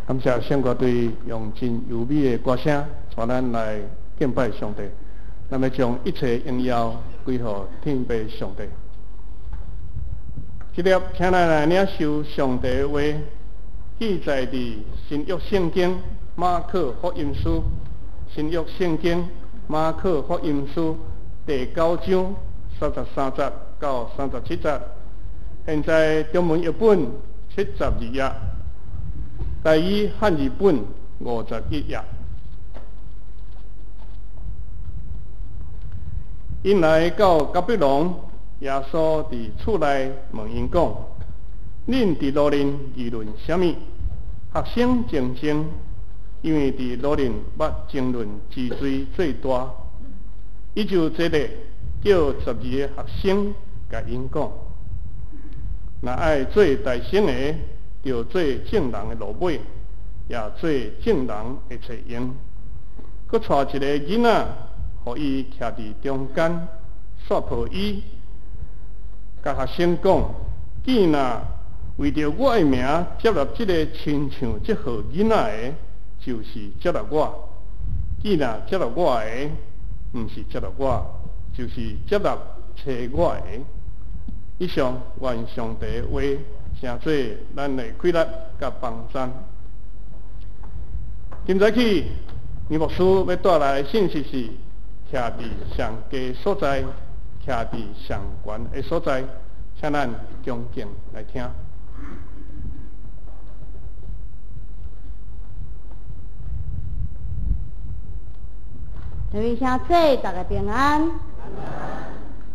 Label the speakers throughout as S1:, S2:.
S1: 感謝聖歌隊用真優美的歌聲，帶咱來敬拜上帝。咱欲將一切榮耀歸予天父上帝。這粒，請咱來領受上帝的話，記載佇新約聖經馬可福音書，新約聖經馬可福音書第九章33節到37節。現在中文譯本72頁。台語漢字本51頁，𪜶來到迦百農，耶穌佇厝內問𪜶講：恁佇路頂議論啥物？學生靜靜，因為佇路頂捌爭論之罪最大。伊就坐咧，叫12個學生共𪜶講：若愛做大先的，著做眾人的落尾，也做眾人的冊用。閣帶一個囡仔，予伊徛佇中間，煞抱伊，共學生講：見若為著我的名接納這個親像這號囡仔的，就是接納我；見若接納我的，毋是接納我，就是接納差我的。以上願上帝的話成做咱的氣力佮幫贊。今早起，林牧師欲帶來的信息是：徛佇上低所在，徛佇上懸的所在，請咱恭敬來聽。
S2: 各位兄弟，大家平安。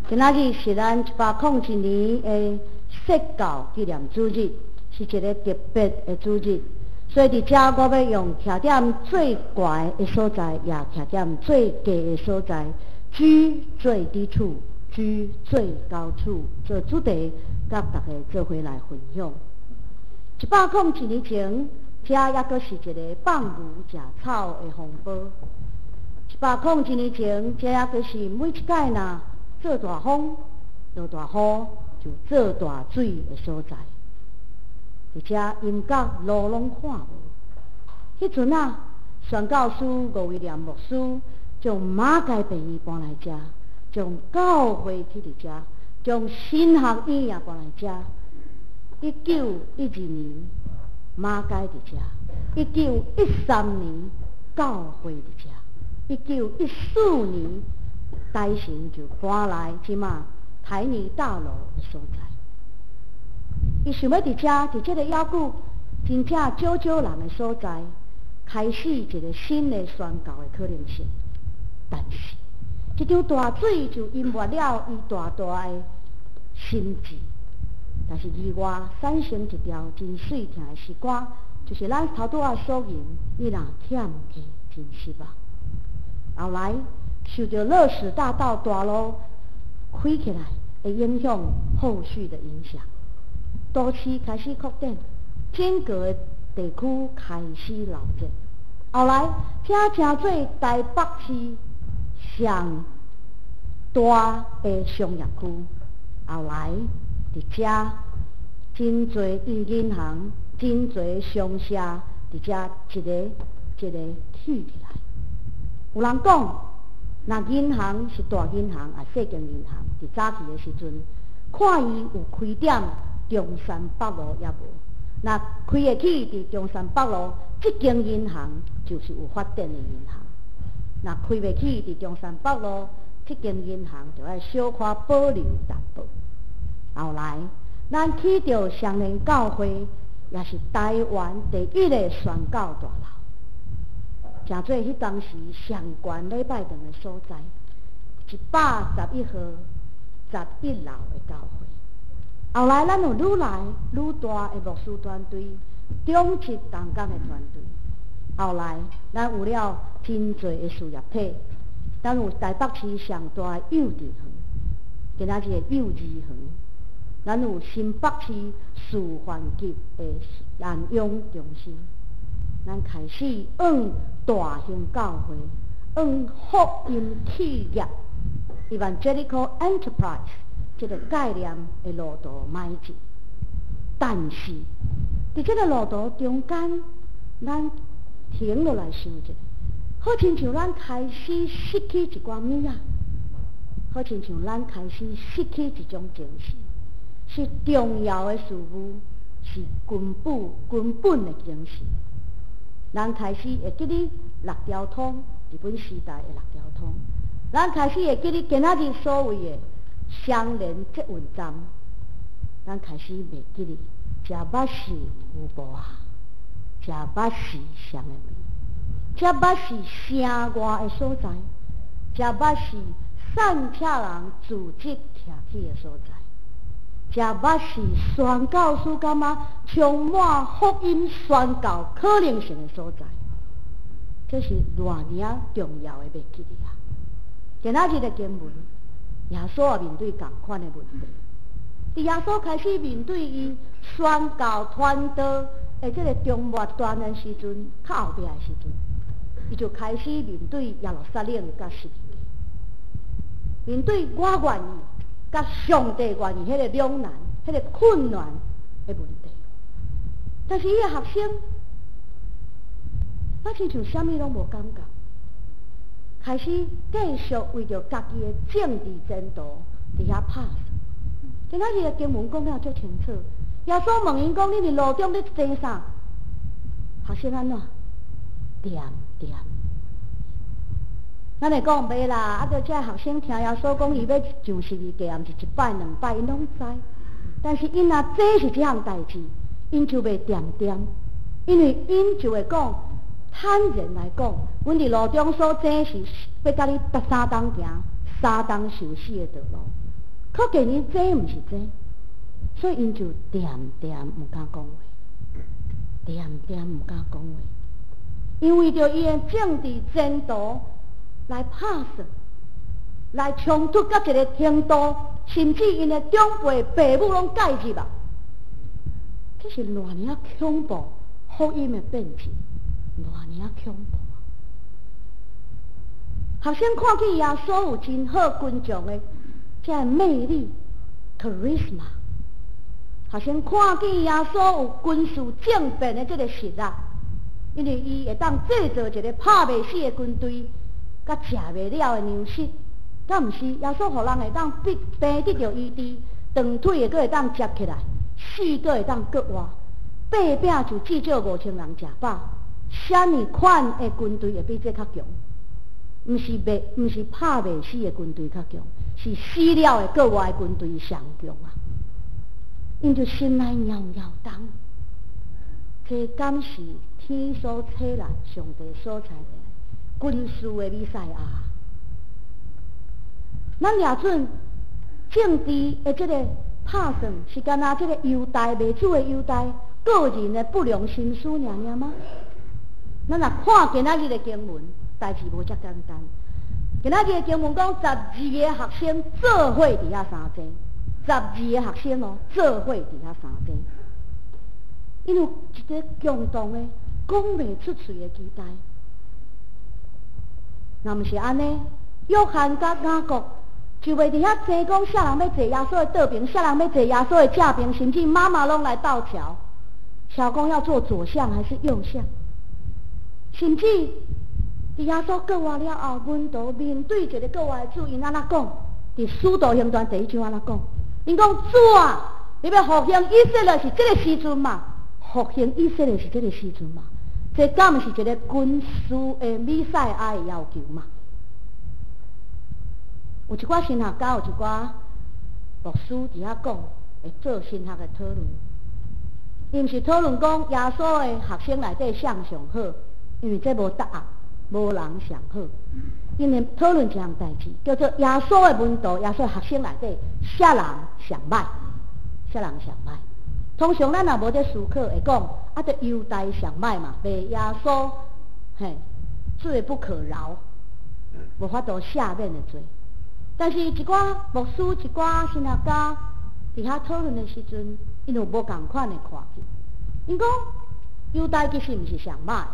S2: 今仔日是咱101年的釋教紀念主日，是一個特別的主日，所以佇遮我欲用徛佇最懸的所在，也徛佇最低的所在，居最低處，居最高處，做主題，佮大家做伙來分享。101年前，遮猶閣是一個放牛食草的風暴。101年前，遮猶閣是每一擺若做大風、落大雨，就做大水的所在。佇遮陰角路攏看無。彼陣啊，宣教師吳威廉牧師將馬偕病院搬來遮，將教會起佇遮，將神學院也搬來遮。1912年馬偕佇遮，1913年教會佇遮，1914年台神就搬來這馬台泥大樓的所在。伊想欲佇遮，佇這個猶閣真正少少人的所在，開始一個新的宣教的可能性。但是，這場大水就淹沒了伊大大的心志。但是意外產生一條真媠聽的詩歌，就是咱頭拄仔所吟，你若欠去真失望。後來受著樂市大道大路開起來的影響，後續的影響，都市開始擴展，整個的地區開始鬧熱，後來，這成做台北市上大的商業區。後來，佇遮真濟銀行、真濟商社佇遮一个一個起起來。有人講，若銀行是大銀行，抑細間銀行，佇早期的時陣，看伊有開踮中山北路抑無。若開會起佇中山北路，這間銀行就是有發展的銀行；若開袂起佇中山北路，這間銀行就愛小可保留淡薄。後來，咱去著雙連教會，也是台灣第一个宣教大樓，成做彼當時上懸禮拜堂的所在，111號11樓的教會。後來，咱有愈來愈大的牧師團隊，長期同工的團隊。後來，咱有了真濟的事業體，咱有台北市上大的幼稚園，今仔日的幼兒園，咱有新北市示範級的安養中心。咱開始往大型教會，往福音企業（Evangelical Enterprise）這个概念的路途邁進。但是，佇這个路途中間，咱停落來想一下，好親像咱開始失去一寡物仔，好親像咱開始失去一種精神，是重要的事物，是根本根本的精神。咱開始會記得六條通，日本時代的六條通。咱開始會記得今仔日所謂的雙連捷運站，咱開始袂記得，這捌是有無啊？這捌是啥物位？這捌是城外的所在，這捌是散赤人組織徛起的所在，這捌是宣教師感覺充滿福音宣教可能性的所在。這是偌爾仔重要的袂記得啊！今仔日的經文，耶穌也面對仝款的問題。佇耶穌開始面對伊宣教傳道的這个中末端的時陣，較後壁的時陣，伊就開始面對耶路撒冷佮十字架，面對我願意佮上帝願意彼个兩難、彼个困難的問題。但是伊的學生，若親像啥物攏無感覺，開始繼續為著家己的政治前途佇遐拍算。今仔日的經文講甲足清楚，耶穌問𪜶講：恁佇路中咧爭啥？學生按怎？恬恬。咱會講袂啦，啊！閣這學生聽耶穌講，伊欲上十字架，也毋是一擺兩擺，𪜶攏知。但是𪜶若這是這項代誌，𪜶就袂恬恬，因為𪜶就會講，坦然來講，阮佇路中所爭是欲共你踏三冬行，三冬受死的道路。可見𪜶這毋是這，所以𪜶就恬恬毋敢講話，恬恬毋敢講話，因為著伊的政治前途來拍算，來衝突到一个程度，甚至𪜶的長輩、爸母攏介入啊！這是偌爾仔恐怖，福音的變質，偌爾仔恐怖。學生看見耶穌有真好群眾的這个魅力，charisma。學生看見耶穌有軍事政變的這个實力，因為伊會當製造一个拍袂死的軍隊，佮食袂了的糧食，敢毋是？耶穌予人會當病病得著醫治，斷腿的閣會當接起來，死閣會當閣活，八餅就至少5000人食飽，啥物款的軍隊會比這較強？毋是袂，毋是拍袂死的軍隊較強，是死了會閣活的軍隊上強啊！𪜶就心內搖搖動，這敢是天所差來，上帝所差來軍事的彌賽亞？咱掠準政治的這个拍算，是干焦這个猶大賣主的猶大個人的不良心思爾爾嗎？咱若看今仔日的經文，代誌無遮簡單。今仔日的經文講，十二个學生做伙佇遐相爭，十二个學生哦，做伙佇遐相爭，𪜶有一个共同的講袂出喙的期待。若毋是按呢，約翰佮雅各就袂佇遐爭講，啥人欲坐耶穌的倒爿，啥人欲坐耶穌的正爿，甚至媽媽攏來鬥撨，撨講要坐左相還是右相，甚至佇耶穌復活了後，門徒面對一个復活的主，𪜶按怎講？佇使徒行傳第一章按怎講？𪜶講，主啊，你欲復興以色列是這个時陣嘛？復興以色列是這个時陣嘛？這敢毋是一个軍事的彌賽亞的要求嘛？有一寡神學家，有一寡牧師佇遐講，會做神學的討論。伊毋是討論講耶穌的學生內底誰上好，因為這無答案，無人上好。𪜶咧討論一項代誌，叫做耶穌的門徒、耶穌的學生內底，啥人上䆀？啥人上䆀？通常咱若無咧思考，會講啊，著猶大上䆀嘛，袂耶穌，嘿，罪不可饒，無法度赦免的罪。但是，一寡牧師、一寡神學家佇遐討論的時陣，𪜶有無仝款的看法。𪜶講猶大其實毋是上䆀，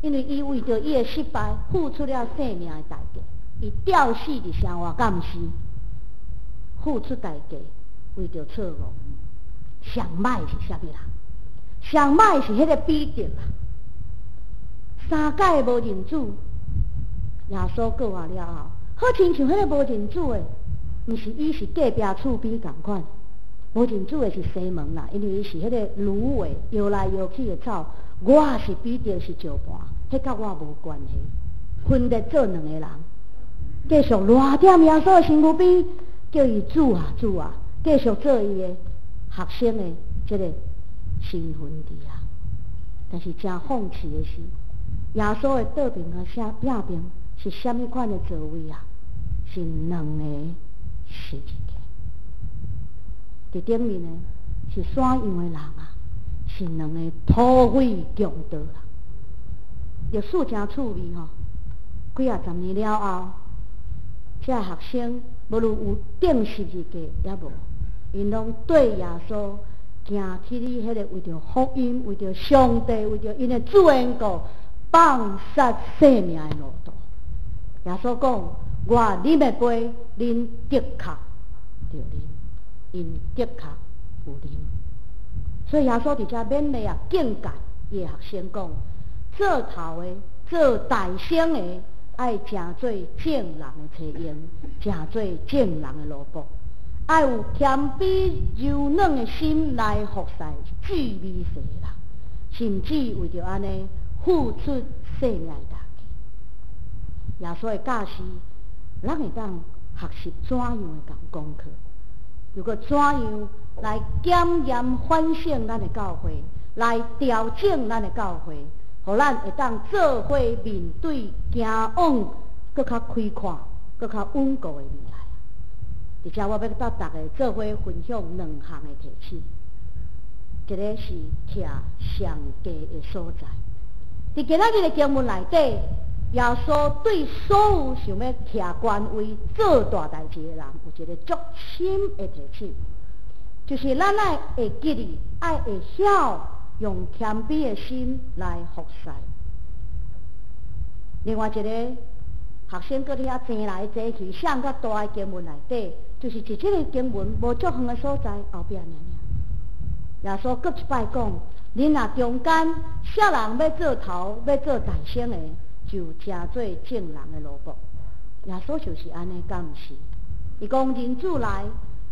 S2: 因為伊為著伊的失敗付出了性命的代價，伊吊死佇生活敢毋是？付出代價為著錯誤。上䆀是啥物人？上䆀是彼个彼得啊！三擺無認主，耶穌復活了後，好親像彼个無認主的，毋是伊是隔壁厝邊仝款，無認主的是西門啦，因為伊是彼个蘆葦搖來搖去的草。我是彼得是石盤，彼佮我無關係。分裂做兩個人，繼續賴踮耶穌的身軀邊，叫伊主啊主啊，繼續做伊的學生的這个身份佇遐。但是誠諷刺的是，耶穌的倒爿佮正爿是啥物款的座位啊？是兩个十字架。佇頂面的是啥樣的人啊？是兩个土匪強盜啦。歷史誠趣味吼，幾仔十年了後，這學生無論有釘十字架抑無，𪜶攏綴耶穌行去彼彼个為著福音、為著上帝、為著𪜶的主緣故，放殺性命的路途。耶穌講：我啉的杯，恁的確著啉，𪜶的確有啉。所以耶穌佇遮勉勵啊，警戒伊的學生講：做頭的、做大先的，愛成做眾人的差役，成做眾人的奴僕，愛有謙卑柔軟的心來服侍至微細的人，甚至為著按呢付出性命的代價。耶穌的教示，咱會當學習怎樣的仝功課？如果怎樣來檢驗反省咱的教會，來調整咱的教會，予咱會當做伙面對行往閣較開闊、閣較穩固的未來。佇遮我欲佮逐家做伙分享兩項的提醒，一个是徛上低的所在。佇今仔日的經文內底，耶穌對所有想欲徛權位、做大代誌的人，有一个足深的提醒，就是咱愛會記得，愛會曉用謙卑的心來服侍。另外一個學生閣佇遐爭來爭去，誰較大的經文內底，就是佇這个經文無足遠的所在後壁爾爾。耶穌閣一擺講：恁若中間啥人欲做頭、欲做大先的，就成做眾人的奴僕。耶穌就是按呢，敢毋是？伊講人子來，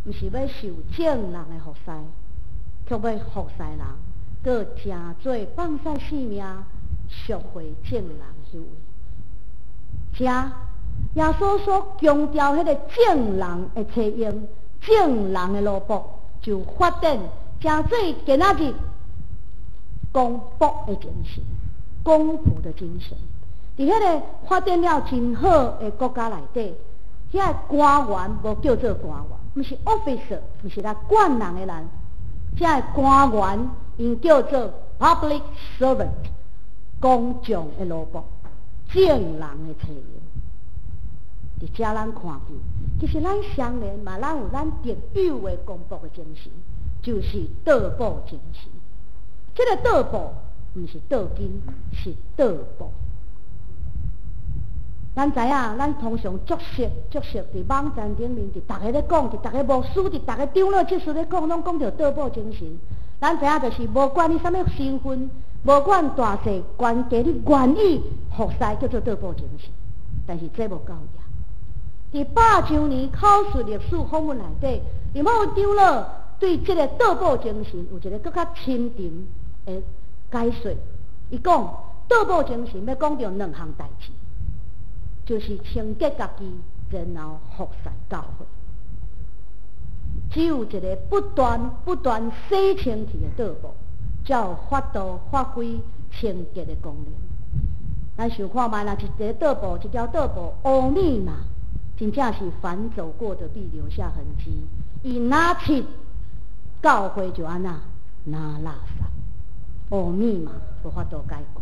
S2: 毋是欲受眾人的服侍，卻欲服侍人，閣成做放捨性命，贖回眾人彼位。遮耶穌所強調彼个眾人的差役、眾人的奴僕，就發展成做今仔日公僕的精神、公僕的精神。佇彼个發展了真好的國家內底，遐个官員無叫做官員，毋是 officer，毋是來管人的人，這个官員𪜶叫做 public servant，公眾的奴僕，眾人的差役。佇遮咱看見，其實咱雙連嘛，咱有咱特有的公僕的精神，就是倒布精神。這个倒布毋是倒金，是倒布。咱知影，咱通常足熟足熟佇網站頂面，佇逐个咧講，佇逐个牧師，佇逐个長老執事咧講，攏講著倒補精神。咱知影就是無管你啥物身份，無管大細懸低，你願意服侍叫做倒補精神。但是這無夠額。佇百周年口述歷史訪問內底，林厚長老對這个倒補精神有一个閣較深沉的解說。伊講倒補精神欲講著兩項代誌，就是清潔家己，然後服侍教會。只有一个不斷不斷洗清氣的倒補，才有法度發揮清潔的功能。咱想看覓，若一个倒布，一條倒布烏密嘛，真正是凡走過的必留下痕跡。伊若拭，教會就按怎若垃圾，烏密嘛，無法度解決。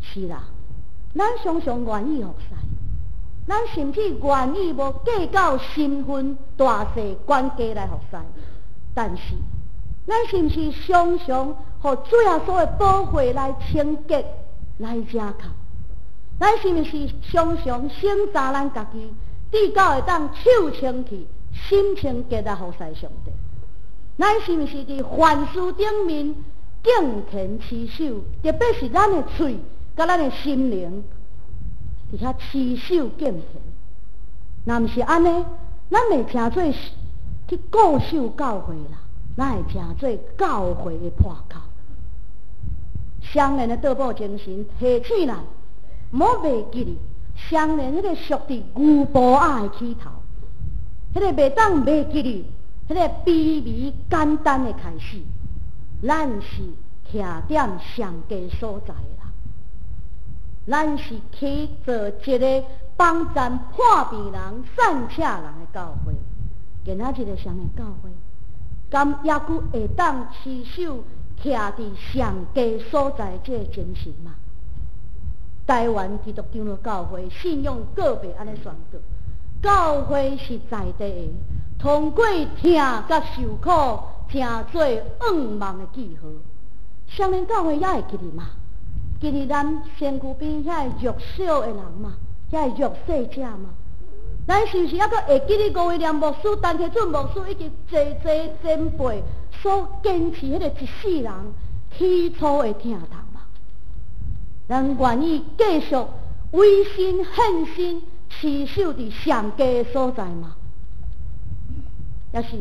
S2: 是啦，咱常常願意服侍，咱甚至願意無計較身份大細懸低來服侍，但是咱是毋是常常予主耶穌的寶血來清潔、來遮蓋？咱是毋是常常省察咱家己，直到會當手清氣、心清潔來服侍上帝？咱是毋是佇凡事頂面敬虔持守？特別是咱的喙佮咱的心靈，佇遐持守敬虔。若毋是按呢，咱袂成做去固守教會啦，咱會成做教會的破口。雙聯的倒補精神提醒咱，毋好袂記得雙聯彼个屬佇牛埔仔的起頭，彼个袂當袂記得，彼個卑微簡單的開始。咱是徛踮上低所在的人，咱是去做一个幫贊破病人、散赤人的教會。今仔日的雙聯教會，敢猶閣會當持守徛佇上低所在這个精神嗎？台灣基督長老教會信仰告白按呢宣告：教會是在地的，通過疼佮受苦，成做向望的記號。雙聯教會也會記得嗎？記得咱身軀邊遐個弱小的人嗎？遐個弱勢者嗎？咱是毋是猶閣會記得吳威廉牧師、陳啟俊牧師以及濟濟前輩所堅持彼個一世人起初的疼痛嗎？咱願意繼續委身獻身，持守佇上低的所在嗎？抑是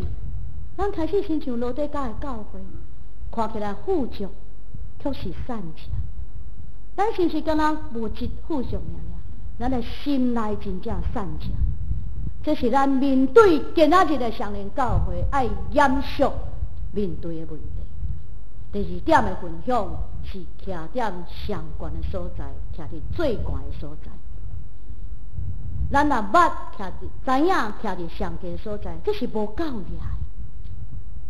S2: 咱開始親像羅底甲的教會，看起來富足，卻是散赤。咱是毋是敢若物質富足爾爾？咱的心內真正散赤。這是咱面對今仔日的雙聯教會愛嚴肅面對的問題。第二點的分享是徛踮上懸的所在，徛佇最懸的所在。咱若捌徛佇，知影徛佇上低的所在，這是無夠額的。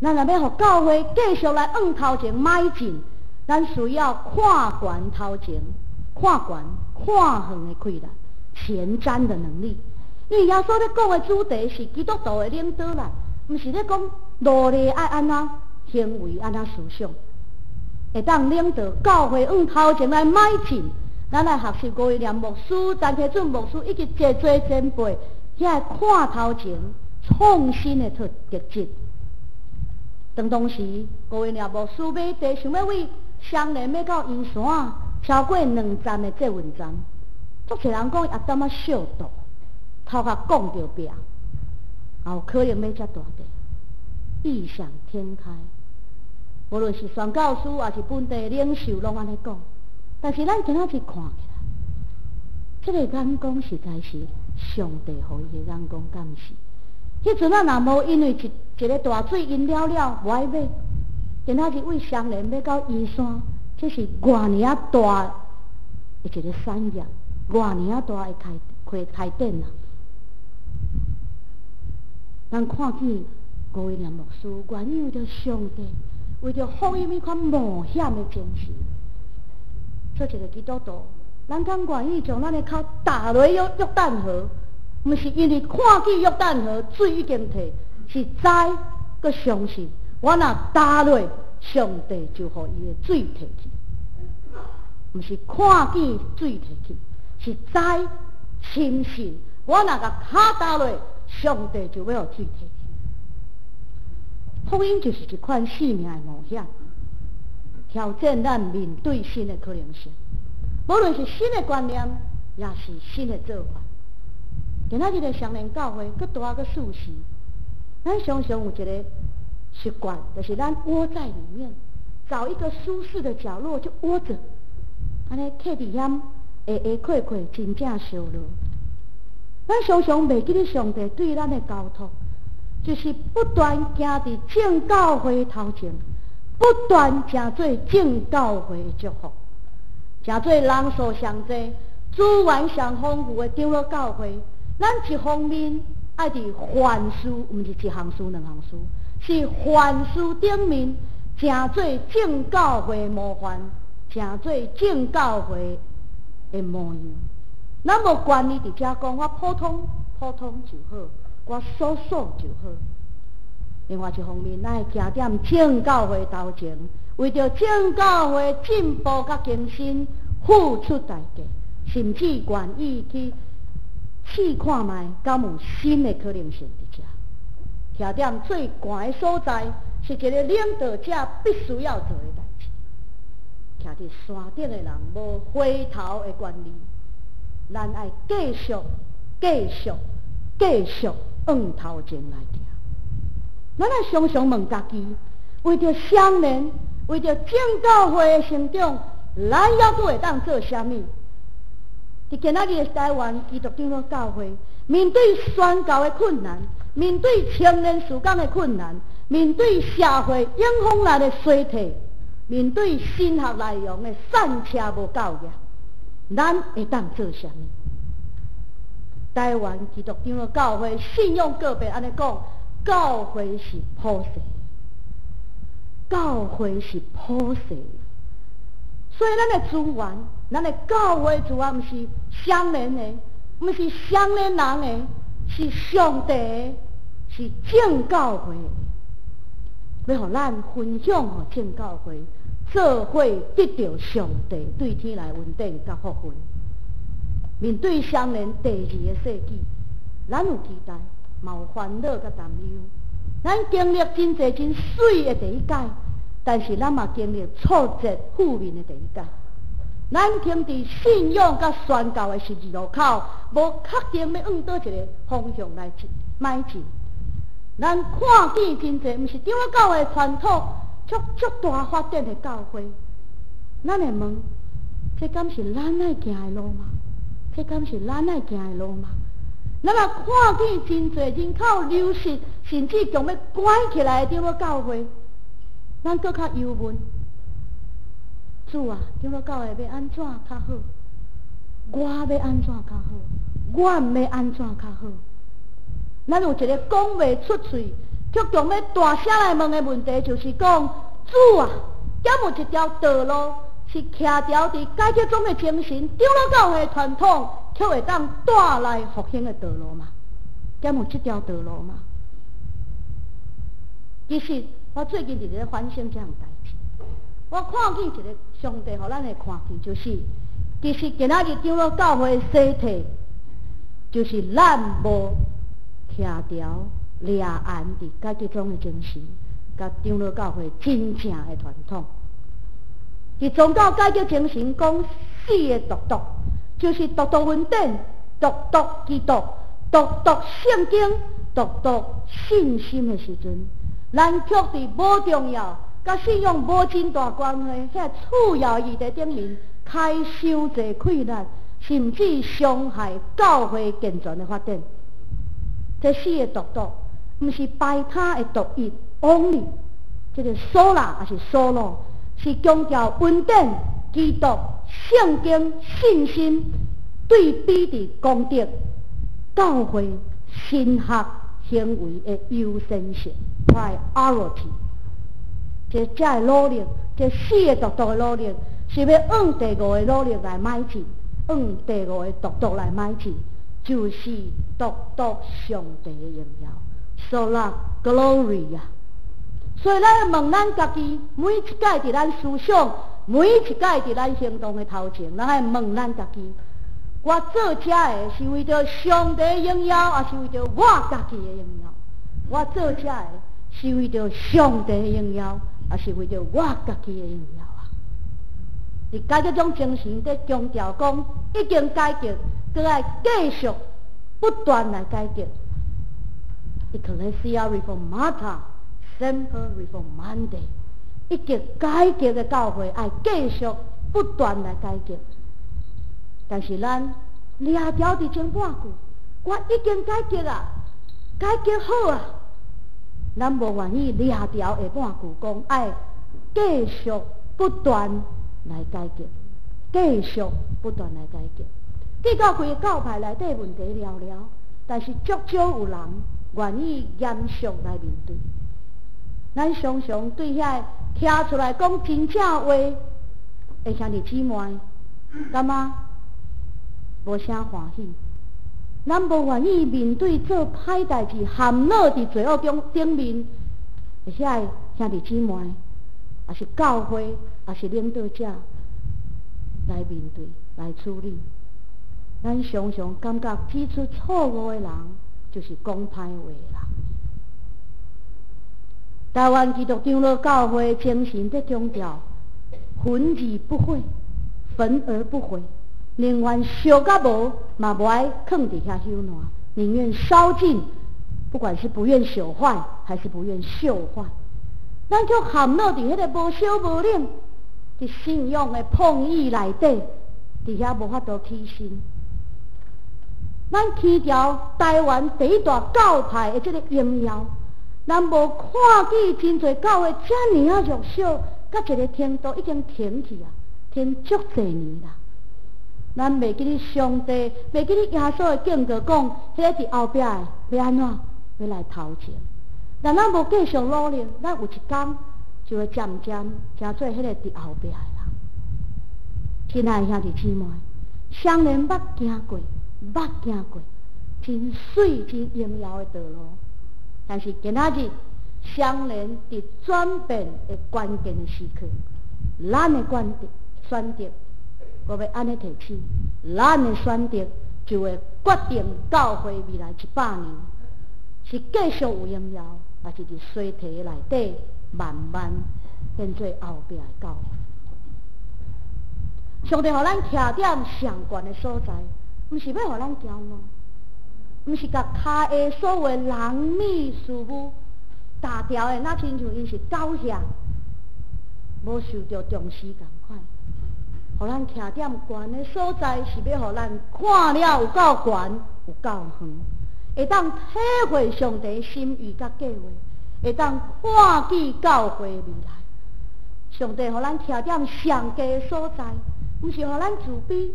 S2: 咱若欲予教會繼續來往頭前邁進，咱需要看懸頭前、看懸、看遠的氣力、前瞻的能力。因為耶穌咧講的主題是基督徒的領導力，毋是咧講奴隸愛按怎行為、按怎思想，會當領導教會往頭前來邁進。咱來學習吳威廉牧師、陳啟俊牧師以及濟濟前輩，遐個看頭前創新的特特質。當當時，吳威廉牧師買地，想欲為雙聯買到圓山，超過兩站的捷運站，足濟人講伊淡仔小賭，頭殼摃著壁，也有可能買遮大地，異想天開。無論是宣教師，抑是本地領袖，攏按呢講。但是咱今仔日看起來，這個眼光實在是上帝予伊的眼光，敢毋是？彼陣仔若無因為一一个大水淹了了，無愛買。今仔日為雙聯買到圓山，這是偌爾仔大的一個產業，偌爾仔大的開開開展啊！咱看見吳威廉牧師願意為著上帝，為著福音彼款冒險的精神，做一個基督徒，咱敢願意將咱的跤踏落約約旦河？毋是因為看見約旦河水已經退，是知閣相信，我若踏落，上帝就予伊的水退去。毋是看見水退去，是知深信，我若共跤踏落，上帝就欲予水退去。福音就是一款生命的冒險，挑戰咱面對新的可能性，無論是新的觀念，也是新的做法。今仔日的雙連教會，閣大閣舒適，咱常常有一個習慣，就是咱窩在裡面，找一個舒適的角落就窩著，按呢徛佇遐，下下扣扣，真正燒熱。咱常常袂記得上帝對咱的交託，就是不斷行佇眾教會頭前，不斷成做眾教會的祝福，成做人數上濟、資源上豐富的長老教會。咱一方面愛佇凡事，毋是一項事、兩項事，是凡事頂面，成做眾教會模範，成做眾教會的模樣。咱無權利佇遮講，我普通普通就好，我素素就好。另外一方面，咱會行踮眾教會頭前，為著眾教會進步佮更新，付出代價，甚至願意去試看覓，敢有新的可能性佇遮。徛踮最懸的所在，是一個領導者必須要做的代誌。徛佇山頂的人無回頭的權利，咱愛繼續、繼續、繼續往頭前來行。咱愛常常問家己，為著雙連，為著眾教會的成長，咱猶閣會當做啥物？佇今仔日的台灣基督長老教會，面對宣教的困難，面對青年事工的困難，面對社會影響力的衰退，面對神學內容的散車無夠額，咱會當做啥物？台灣基督長老教會信仰告白按呢講，教會是普世，教會是普世，所以咱的資源，咱的教會資源，毋是雙連的，毋是雙連人的，是上帝的，是眾教會的，欲予咱分享予眾教會，做伙得著上帝對天來恩典佮福分。面對雙連第二個世紀，咱有期待，嘛有煩惱佮擔憂。咱經歷真濟真媠的第一屆，但是咱嘛經歷挫折負面的第一屆。咱停佇信仰佮宣教的十字路口，無確定欲往佗一个方向來邁進。咱看見真濟，毋是長老教會傳統，足足大發展的教會。咱會問：這敢是咱愛行的路嗎？這敢是咱愛行的路嗎？咱若看見真濟人口流失，甚至強欲關起來的長老教會，咱閣較憂問：主啊，長老教會欲按怎較好？我欲按怎較好？阮欲按怎較好？咱有一个講袂出喙，卻強欲大聲來問的問題，就是講：主啊，敢有一條道路是徛牢佇改革宗的精神、長老教會傳統，卻會當帶來復興的道路嗎？敢有這條道路嗎？其實，我最近佇咧反省這項代誌，我看見一个上帝予咱的看見，就是其實今仔日長老教會衰退，就是咱無徛牢掠岸佇改革宗的精神，佮長老教會真正的傳統。佇宗教改革精神講四个獨獨，就是獨獨恩典、獨獨基督、獨獨聖經、獨獨信心的時陣，咱卻佇無重要、佮信仰無真大關係遐次要議題頂面開傷濟氣力，甚至傷害教會健全的發展。這四个獨獨，毋是排他的獨一，only，這個 sola 抑是 solo，是強調恩典、基督、聖經、信心對比佇公德、教會、神學行為的優先性（priority）。這這个努力，這四个獨獨的努力，是欲往第五个努力來邁進，往第五個獨獨來邁進，就是獨獨上帝的榮耀，Sola Gloria。所以咱問咱家己，每一擺佇咱思想，每一擺佇咱行動的頭前，咱愛問咱家己：我做這个是為著上帝榮耀，抑是為著我家己的榮耀？我做這个是為著上帝榮耀，抑是為著我家己的榮耀啊？佇改革中精神佇強調講，已經改革，閣愛繼續不斷來改革。Ecclesia reformata semper reformanda，已經改革的教會愛繼續不斷來改革。但是咱掠牢佇前半句，我已經改革啊，改革好啊，咱無願意掠牢下半句講愛繼續不斷來改革，繼續不斷來改革。計較規個教派內底問題寥寥，但是足少有人願意嚴肅來面對。咱常常對遐徛出來講真正話的兄弟姊妹，感覺無啥歡喜。咱無願意面對做歹代誌、陷落佇罪惡中頂面的遐个兄弟姊妹，抑是教會，抑是領導者來面對、來處理。咱常常感覺指出錯誤的人，就是講歹話的人。台灣基督長老教會精神佇強調，焚而不毀，焚而不毀，寧願燒甲無，嘛無愛囥佇遐朽爛，寧願燒盡，不管是不願朽壞，還是不願鏽壞。咱卻陷落佇彼个無燒無冷，佇信仰的碰意內底，佇遐無法度起身。咱起牢台灣第一大教派的這个榮耀，咱無看見真濟教會遮爾仔弱小，佮一个程度已經停去啊，停足濟年啦。咱袂記得上帝，袂記得耶穌的警告，講彼个佇後壁的欲按怎，欲來頭前。但咱無繼續努力，咱有一工就會漸漸成做彼个佇後壁的人。親愛的兄弟姊妹，雙連捌行過，捌行過，真媠、真榮耀的道路。但是今仔日，雙連佇轉變的關鍵的時刻，咱的選擇，選擇，我欲按呢提醒，咱的選擇就會決定教會未來100年是繼續有榮耀，抑是佇衰退內底慢慢變做後壁的教會。上帝予咱徛佇上懸的所在，毋是欲予咱驕傲，毋是共跤下所有人物事物踏牢的，若親像𪜶是狗遐，無受著重視仝款。予咱徛佇懸的所在，是欲予咱看了有夠懸，有夠遠，會當體會上帝心意佮計畫，會當看見教會未來。上帝予咱徛佇上低的所在，毋是予咱自卑，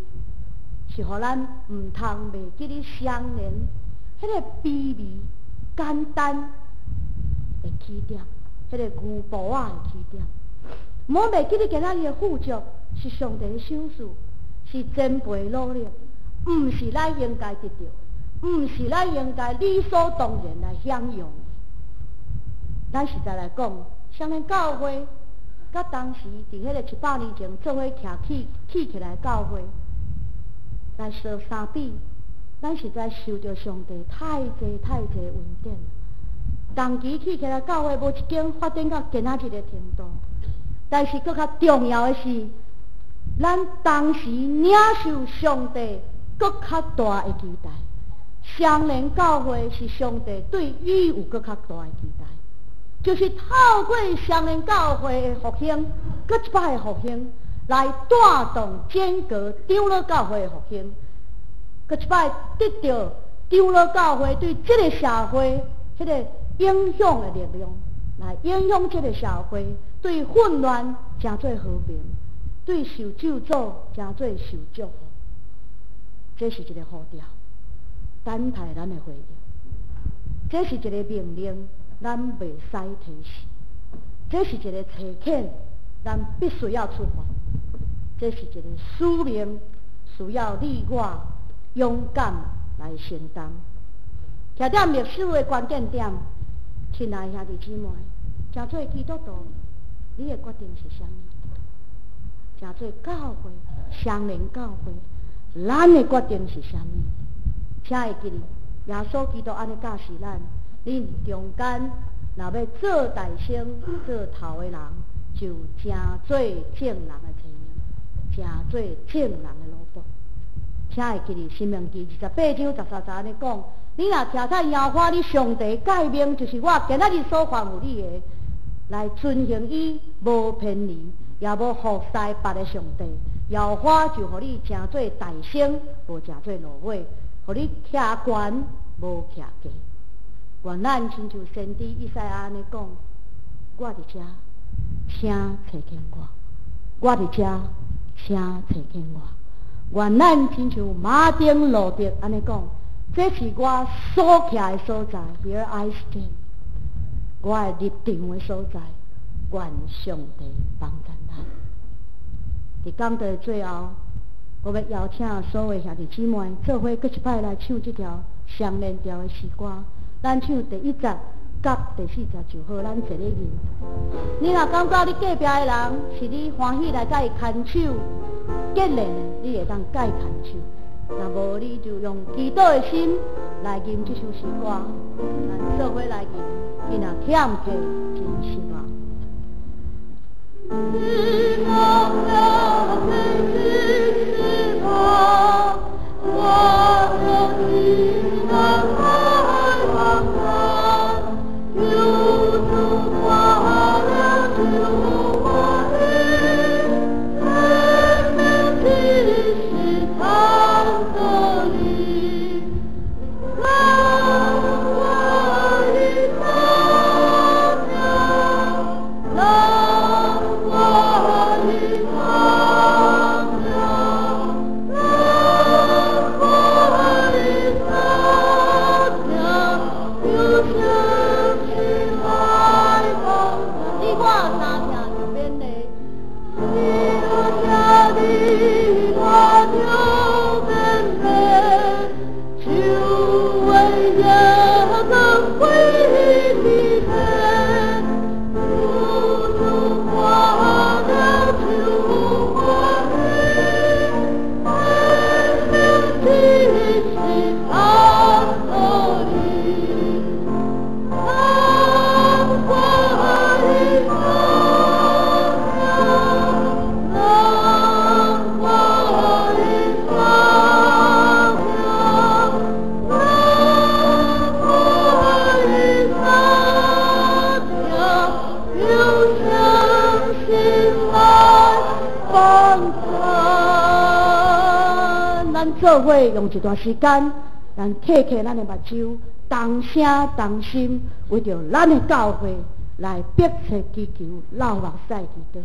S2: 是予咱毋通袂記得雙連彼个卑微、簡單的起點，彼个牛埔仔的起點。毋好袂記得今仔日的富足是上帝的賞賜，是前輩努力，毋是咱應該得著，毋是咱應該理所當然來享用的。咱實在來講，雙連教會，佮當時佇彼个100年前做伙徛起起起來教會來相相比，咱實在受著上帝太濟太濟恩典。同期起起來教會無一間發展到今仔日的程度，但是閣較重要的是，咱當時領受上帝閣較大的期待。雙連教會是上帝對伊有閣較大的期待，就是透過雙連教會的復興，閣一擺的復興，來帶動整個長老教會的復興，閣一擺得著長老教會對這个社會彼个影響的力量，來影響這个社會，對混亂成做和平，對受咒詛成做受祝福。這是一个呼召，等待咱的回應。這是一个命令，咱袂使推卸。這是一个差遣，咱必須要出發。這是一个使命，需要你我勇敢來承擔。徛佇歷史的關鍵點，親愛兄弟姊妹，成做基督徒，你的決定是啥物？成做教會，雙連教會，咱的決定是啥物？請會記得，耶穌基督按呢教示咱：恁中間若欲做大先、做頭的人，就成做眾人的差役，成做眾人的奴僕。請會記得，申命記28章13節按呢講：你若聽從耶和華你上帝誡命，就是我今仔日所吩咐你的，來遵行伊，無偏離，也無服侍別个上帝，耶和華就予你成做大先，無成做落尾，予你徛懸，無徛低。願咱親像先知以賽亞按呢講：我佇遮，請揣見我；我佇遮，請揣見我。願咱親像馬丁路德按呢講：這是我所徛的所在，Here I stand。我的立場的所在，願上帝幫助咱。佇講道的最後，我欲邀請所有兄弟姊妹做伙閣一擺來唱這條雙連調的詩歌。咱唱第一節佮第四節就好，咱坐咧吟。你若感覺你隔壁的人是你歡喜來佮伊牽手結連的，你會當佮伊牽手；若無，你就用祈禱的心來吟這首詩歌。咱做伙來吟，你若欠客，真失望。
S3: 你若了解真失望，我就尽力来帮咱，救主挂了就欢喜，生命真是盼着你，让我的三条，让我的三条，让我的三条，就相信来帮咱。
S2: 你我三听就免礼。
S3: 你若听你我就免礼，就为耶稣归你天，主主挂了就欢喜，生命真是盼着你，让我的三条，让我的三条，让我的三条，就相信来帮咱。
S2: 咱做伙用一段時間，咱閉閉咱的目睭，同聲同心，為著咱的教會來迫切祈求，流目屎祈禱。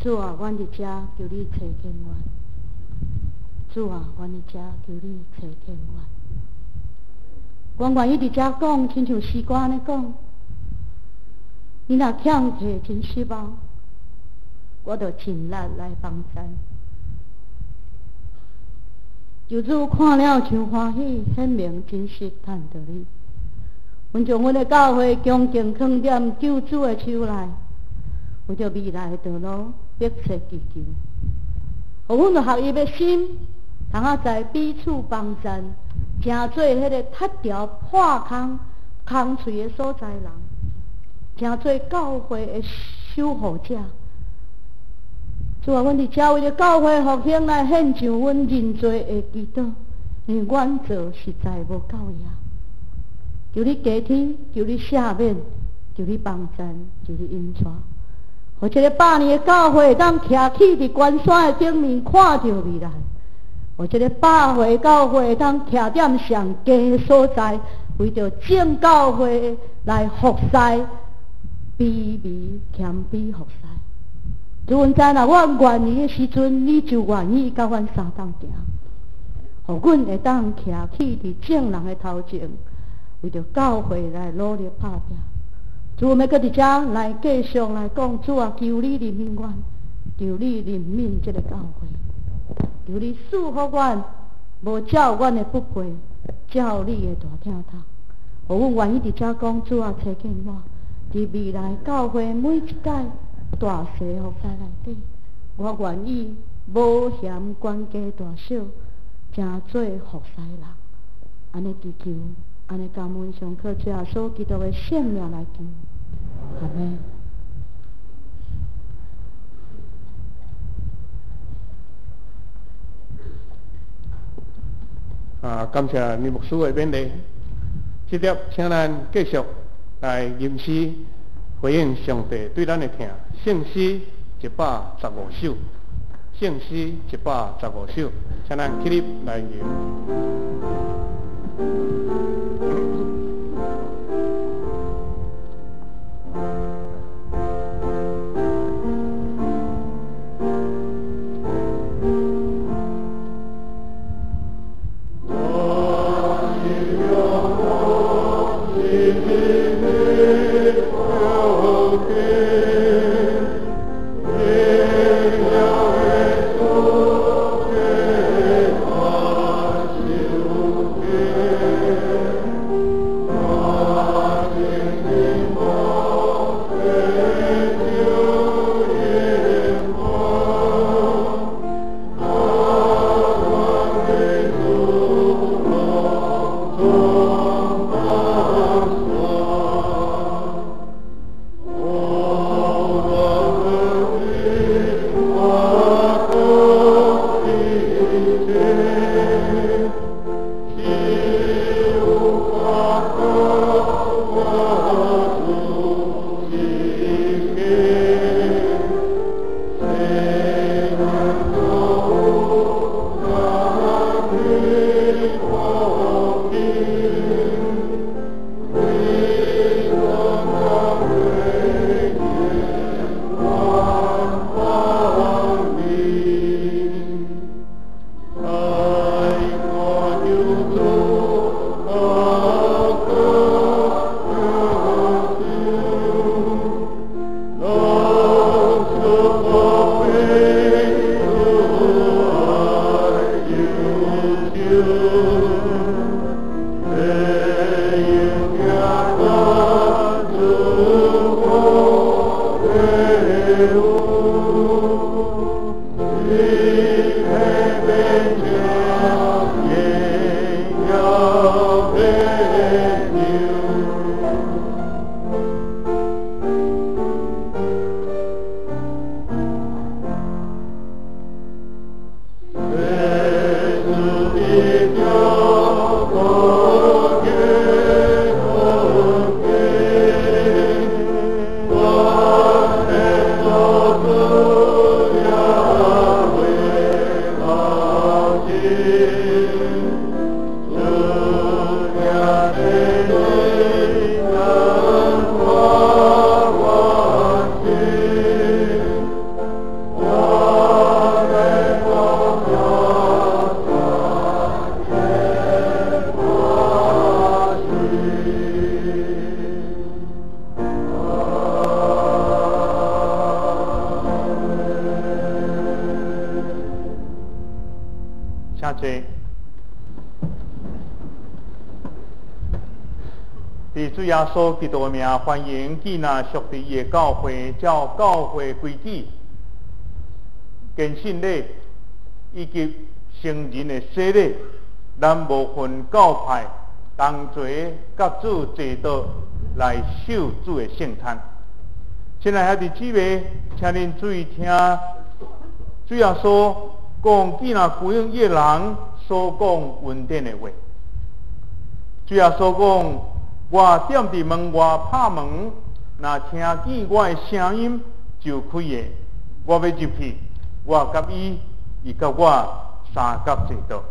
S2: 主啊，阮佇遮求你垂聽阮。主啊，阮佇遮求你垂聽阮。阮願意佇遮講，親像詩歌按呢講。你若欠客真失望，我就盡力來幫贊。求主看了真歡喜，顯明真實趁著你。阮將阮的教會恭敬囥踮救主的手內，為著未來的道路迫切祈求，予阮有合一的心，通仔在彼此幫贊，成做彼个踢條破空空喙的所在人，成做教會的守護者。主啊，阮佇遮為著教會復興來獻上阮認罪的祈禱，因為阮做實在無夠額。求你加添，求你赦免，求你幫贊，求你引帶。予這个百年的教會會當徛起佇關山的頂面，看著未來；予這个百歲教會會當徛踮上高的所在，為著眾教會來服侍，卑微謙卑服侍。主，阮知若阮願意的時陣，你就願意佮阮相仝行，予阮會當徛起佇眾人的頭前，為著教會來努力拍拚。主，我們閣佇遮來繼續來講，主啊，求你憐憫阮，求你憐憫這个教會，求你賜福阮，無照阮的不配，照你的大疼痛。予阮願意佇遮講，主啊，差遣我，佇未來教會每一屆大細服侍內底，我願意無嫌懸低大小，成做服侍人。按呢祈求，按呢感恩，上靠主耶穌基督的聖名來求，阿們。
S1: 啊，感謝林牧師的勉勵。這節請咱繼續來吟詩回應上帝對咱的疼。聖詩115首，聖詩115首，請咱起立來吟。
S4: 伫主耶穌基督的名，歡迎記納屬佇伊的教會，照教會規矩、堅信禮以及成人的洗禮，咱無分教派，同齊佮主齊道來守主的聖餐。親愛兄弟姊妹，請恁注意聽，主耶穌講記納回應伊的人所講恩典的話。主耶穌講：我踮佇門外拍門，若聽見我的聲音，就開的，我欲入去，我佮伊，伊佮我相佮坐桌。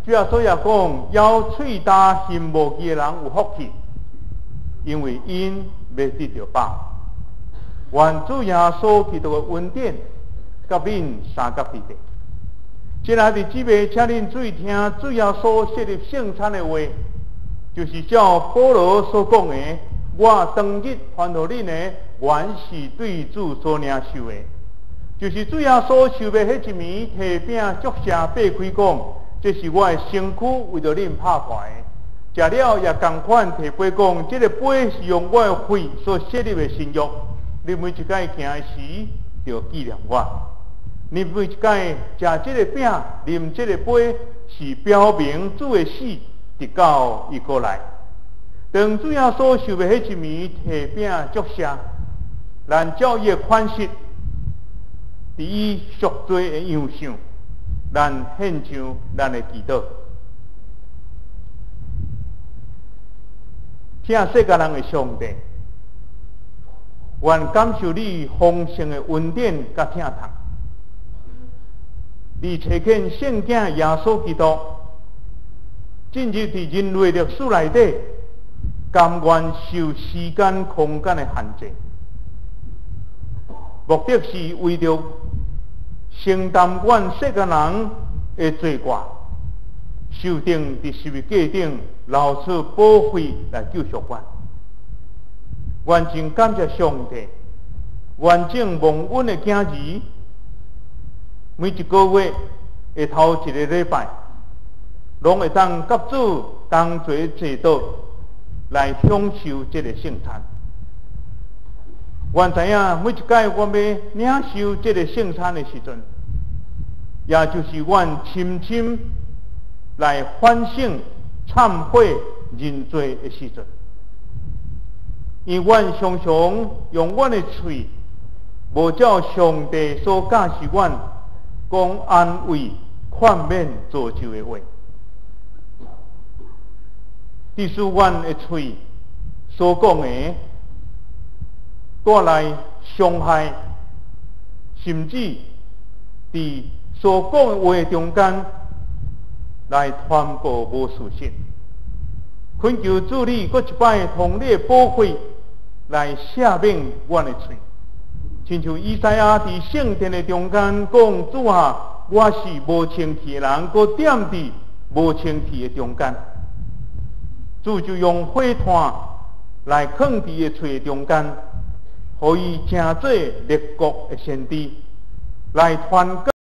S4: 主耶穌也講，枵喙焦心無義的人有福氣，因為𪜶欲得著飽。願主耶穌基督的恩典，佮恁相佮佇咧。親愛的姊妹，請恁注意聽主耶穌設立聖餐的話，就是照保羅所講的：我當日傳予恁的，原是對主所領受的。就是主耶穌受賣彼一暝，提餅祝謝擘開講：這是我的身軀，為著恁拍破的。食了也仝款提杯講：這个杯是用我的血所設立的新約。恁每一擺行的時，著紀念我。恁每一擺食這个餅、啉這个杯，是表明主的死，直到伊閣來。當主耶穌受賣彼一暝，提餅祝謝，咱照伊的款式，佇伊贖罪的樣式，咱獻上咱的祈禱。疼世間人的上帝，願感受你豐盛的恩典佮疼痛。你差遣聖子耶穌基督進入佇人類歷史內底，甘願受時間空間的限制，目的是為著承擔阮世間人的罪過，受釘佇十字架頂流出寶血來救贖阮。阮真感謝上帝，完整蒙恩的囝兒，每一个月的頭一个禮拜，攏會當佮主同齊坐桌來享受這个聖餐。阮知影每一擺阮欲領受這个聖餐的時陣，也就是阮深深來反省、懺悔、認罪的時陣。因為阮常常用阮的喙，無照上帝所教示阮講安慰、勸勉、造就的話，致使阮的喙所講的帶來傷害，甚至佇所講的話中間來傳播無事實。懇求主你閣一擺通你的寶血來赦免阮的喙，親像以賽亞佇聖殿的中間講：主啊，我是無清氣的人，閣踮佇無清氣的中間。主就用火炭來囥佇伊的喙中間，予伊成做列國的先知，來傳。